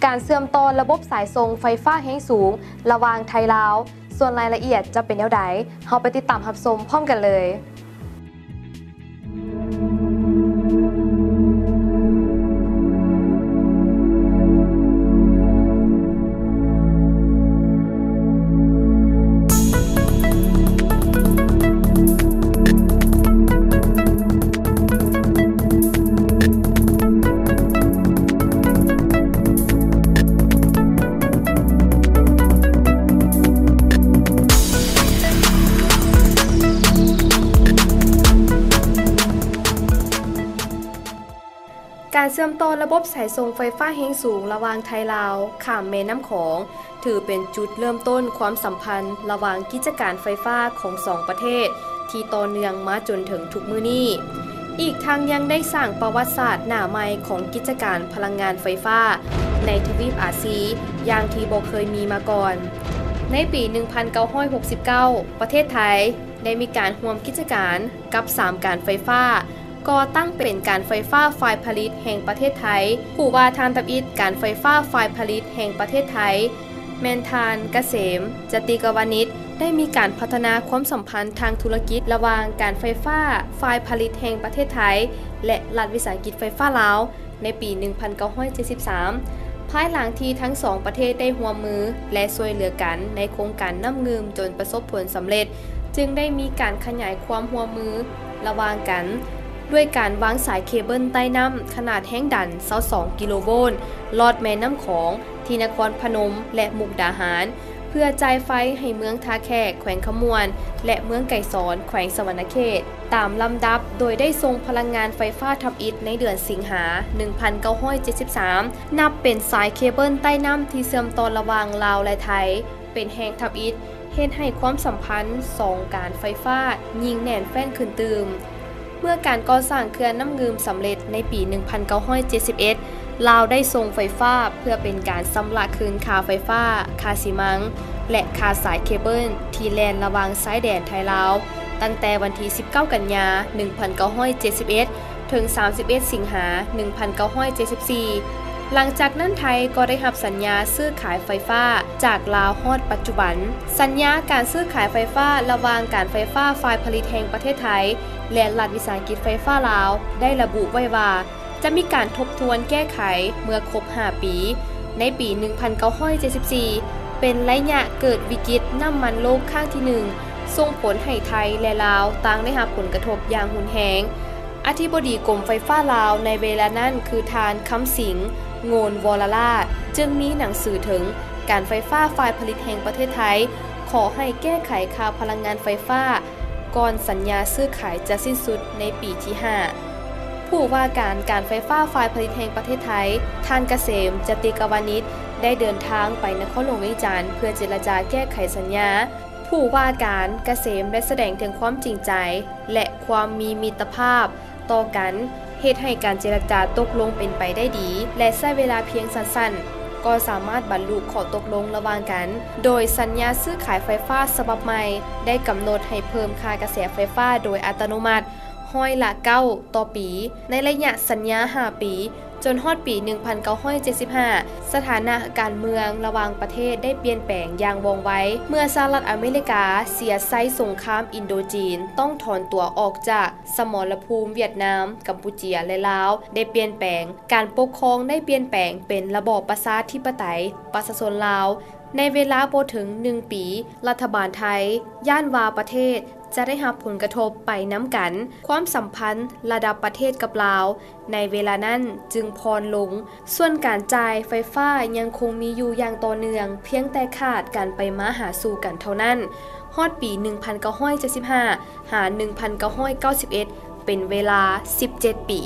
ການເຊື່ອມຕໍ່ລະບົບສາຍສົ່ງໄຟຟ້າແຮງສູງລະຫວ່າງໄທລາວ, ສ່ວນລາຍລະອຽດຈະເປັນແນວໃດ, ເຮົາໄປຕິດຕາມຮັບຊົມພ້ອມກັນເລີຍ. ການເຊື່ອມຕໍ່ລະບົບສາຍສົ່ງໄຟຟ້າແຮງສູງລະຫວ່າງໄທລາວຂ້າມແມ່ນ້ຳຂອງ ຖືເປັນຈຸດເລີ່ມຕົ້ນຄວາມສຳພັນລະຫວ່າງກິດຈະການໄຟຟ້າຂອງສອງປະເທດທີ່ຕໍ່ເນື່ອງມາຈົນເຖິງທຸກມື້ນີ້. ອີກທັງຍັງໄດ້ສ້າງປະຫວັດສາດໜ້າໃໝ່ຂອງກິດຈະການພະລັງງານໄຟຟ້າໃນທະວີບອາຊີຢ່າງທີ່ບໍ່ເຄີຍມີມາກ່ອນ. ໃນປີໜຶ່ງພັນເກົ້າຮ້ອຍຫົກສິບເກົ້າ ປະເທດໄທໄດ້ມີການຮ່ວມກິດຈະການກັບສາມການໄຟຟ້າ ກໍ່ຕັ້ງເປັນການໄຟຟ້າຝ່າຍຜະລິດແຫ່ງປະເທດໄທ. ຜູ້ວ່າການທຳອິດການໄຟຟ້າຝ່າຍຜະລິດແຫ່ງປະເທດໄທ ແມ່ນທ່ານ ກະເສມ ຈະຕິກະວານິດ ໄດ້ມີການພັດທະນາຄວາມສຳພັນທາງທຸລະກິດລະຫວ່າງການໄຟຟ້າຝ່າຍຜະລິດແຫ່ງປະເທດໄທ ແລະ ລັດວິສາຫະກິດໄຟຟ້າລາວ ໃນປີໜຶ່ງພັນເກົ້າຮ້ອຍເຈັດສິບສາມ ພາຍຫຼັງທີ່ທັງສອງປະເທດໄດ້ຮ່ວມມື ແລະ ຊ່ວຍເຫຼືອກັນໃນໂຄງການນ້ຳງື່ມຈົນປະສົບຜົນສຳເລັດ, ຈຶ່ງໄດ້ມີການຂະຫຍາຍຄວາມຮ່ວມມືລະຫວ່າງກັນ ດ້ວຍການວາງສາຍເຄເບິນໃຕ້ນ້ຳຂະໜາດແຮງດັນຊາວສອງກິໂລໂວນ ລອດແມ່ນ້ຳຂອງທີ່ນະຄອນພະນົມ ແລະ ມຸກດາຫານ ເພື່ອຈ່າຍໄຟໃຫ້ເມືອງທ່າແຂກ ແຂວງຄຳມ່ວນ ແລະ ເມືອງໄກສອນ ແຂວງສະຫວັນນະເຂດ ຕາມລຳດັບ, ໂດຍໄດ້ສົ່ງພະລັງງານໄຟຟ້າທຳອິດໃນເດືອນສິງຫາ ໜຶ່ງພັນເກົ້າຮ້ອຍເຈັດສິບສາມ ນັບເປັນສາຍເຄເບິນໃຕ້ນ້ຳທີ່ເຊື່ອມຕໍ່ລະຫວ່າງລາວ ແລະ ໄທ ເປັນແຫ່ງທຳອິດ ເຮັດໃຫ້ຄວາມສຳພັນສອງການໄຟຟ້າຍິ່ງແໜ້ນແຟ້ນຂຶ້ນຕື່ມ. ເມື່ອການກໍ່ສ້າງເຂື່ອນນ້ຳງື່ມສຳເລັດໃນປີໜຶ່ງພັນເກົ້າຮ້ອຍເຈັດສິບເອັດ ລາວໄດ້ສົ່ງໄຟຟ້າເພື່ອເປັນການຊຳລະຄືນຄ່າໄຟຟ້າ, ຄ່າຊີມັງ ແລະ ຄ່າສາຍເຄເບິນທີ່ແລ່ນລະຫວ່າງຊາຍແດນໄທລາວ ຕັ້ງແຕ່ວັນທີສິບເກົ້າ ກັນຍາ ໜຶ່ງພັນເກົ້າຮ້ອຍເຈັດສິບເອັດ ເຖິງ ສາມສິບເອັດ ສິງຫາ ໜຶ່ງພັນເກົ້າຮ້ອຍເຈັດສິບສີ່. ຫຼັງຈາກນັ້ນໄທກໍໄດ້ຮັບສັນຍາຊື້ຂາຍໄຟຟ້າຈາກລາວຮອດປັດຈຸບັນ. ສັນຍາການຊື້ຂາຍໄຟຟ້າລະຫວ່າງການໄຟຟ້າຝ່າຍຜະລິດແຫ່ງປະເທດໄທ ແລະ ລັດວິສາຫະກິດໄຟຟ້າລາວ ໄດ້ລະບຸໄວ້ວ່າ ຈະມີການທົບທວນແກ້ໄຂເມື່ອຄົບຫ້າປີ ໃນປີໜຶ່ງພັນເກົ້າຮ້ອຍເຈັດສິບສີ່ ເປັນໄລຍະເກີດວິກິດນ້ຳມັນໂລກຄັ້ງທີໜຶ່ງ ສົ່ງຜົນໃຫ້ໄທ ແລະ ລາວຕ່າງໄດ້ຮັບຜົນກະທົບຢ່າງຮຸນແຮງ. ອະທິບໍດີກົມໄຟຟ້າລາວໃນເວລານັ້ນຄືທ່ານ ຄຳສິງ ໂງນວໍລະລາດ ຈຶ່ງມີໜັງສືເຖິງການໄຟຟ້າຝ່າຍຜະລິດແຫ່ງປະເທດໄທ ຂໍໃຫ້ແກ້ໄຂຄ່າພະລັງງານໄຟຟ້າ ກ່ອນສັນຍາຊື້ຂາຍຈະສິ້ນສຸດໃນປີທີຫ້າ. ຜູ້ວ່າການການໄຟຟ້າຝ່າຍຜະລິດແຫ່ງປະເທດໄທ ທ່ານ ກະເສມ ຈະຕິກະວານິດ ໄດ້ເດີນທາງໄປນະຄອນຫຼວງວຽງຈັນ ເພື່ອເຈລະຈາແກ້ໄຂສັນຍາ. ຜູ້ວ່າການ ກະເສມ ໄດ້ສະແດງເຖິງຄວາມຈິງໃຈ ແລະ ຄວາມມີມິດຕະພາບຕໍ່ກັນ, ເຮັດໃຫ້ການເຈລະຈາຕົກລົງເປັນໄປໄດ້ດີ ແລະ ໃຊ້ເວລາພຽງສັ້ນໆ ກໍສາມາດບັນລຸຂໍ້ຕົກລົງລະຫວ່າງກັນ, ໂດຍສັນຍາຊື້ຂາຍໄຟຟ້າສະບັບໃໝ່ໄດ້ກຳນົດໃຫ້ເພີ່ມຄ່າກະແສໄຟຟ້າໂດຍອັດຕະໂນມັດ ຮ້ອຍລະເກົ້າຕໍ່ປີ ໃນໄລຍະສັນຍາຫ້າປີ ຈົນຮອດປີໜຶ່ງພັນເກົ້າຮ້ອຍເຈັດສິບຫ້າ. ສະຖານະການເມືອງລະຫວ່າງປະເທດໄດ້ປ່ຽນແປງຢ່າງວ່ອງໄວ ເມື່ອສະຫະລັດອາເມລິກາເສຍໄຊສົງຄາມອິນໂດຈີນ ຕ້ອງຖອນຕົວອອກຈາກສະໝໍລະພູມຫວຽດນາມ, ກຳປູເຈຍ ແລະ ລາວ ໄດ້ປ່ຽນແປງ, ການປົກຄອງໄດ້ປ່ຽນແປງເປັນລະບອບປະຊາທິປະໄຕປະຊາຊົນລາວ. ໃນເວລາບໍ່ເຖິງໜຶ່ງປີ, ລັດຖະບານໄທຢ້ານວ່າປະເທດຈະໄດ້ຮັບຜົນກະທົບໄປນຳກັນ. ຄວາມສຳພັນລະດັບປະເທດກັບລາວໃນເວລານັ້ນຈຶ່ງຜ່ອນລົງ. ສ່ວນການຈ່າຍໄຟຟ້າຍັງຄົງມີຢູ່ຢ່າງຕໍ່ເນື່ອງ, ພຽງແຕ່ຂາດການໄປມາຫາສູ່ກັນເທົ່ານັ້ນ. ຮອດປີໜຶ່ງພັນເກົ້າຮ້ອຍເຈັດສິບຫ້າ ຫາ ໜຶ່ງພັນເກົ້າຮ້ອຍເກົ້າສິບເອັດ ເປັນເວລາສິບເຈັດປີ.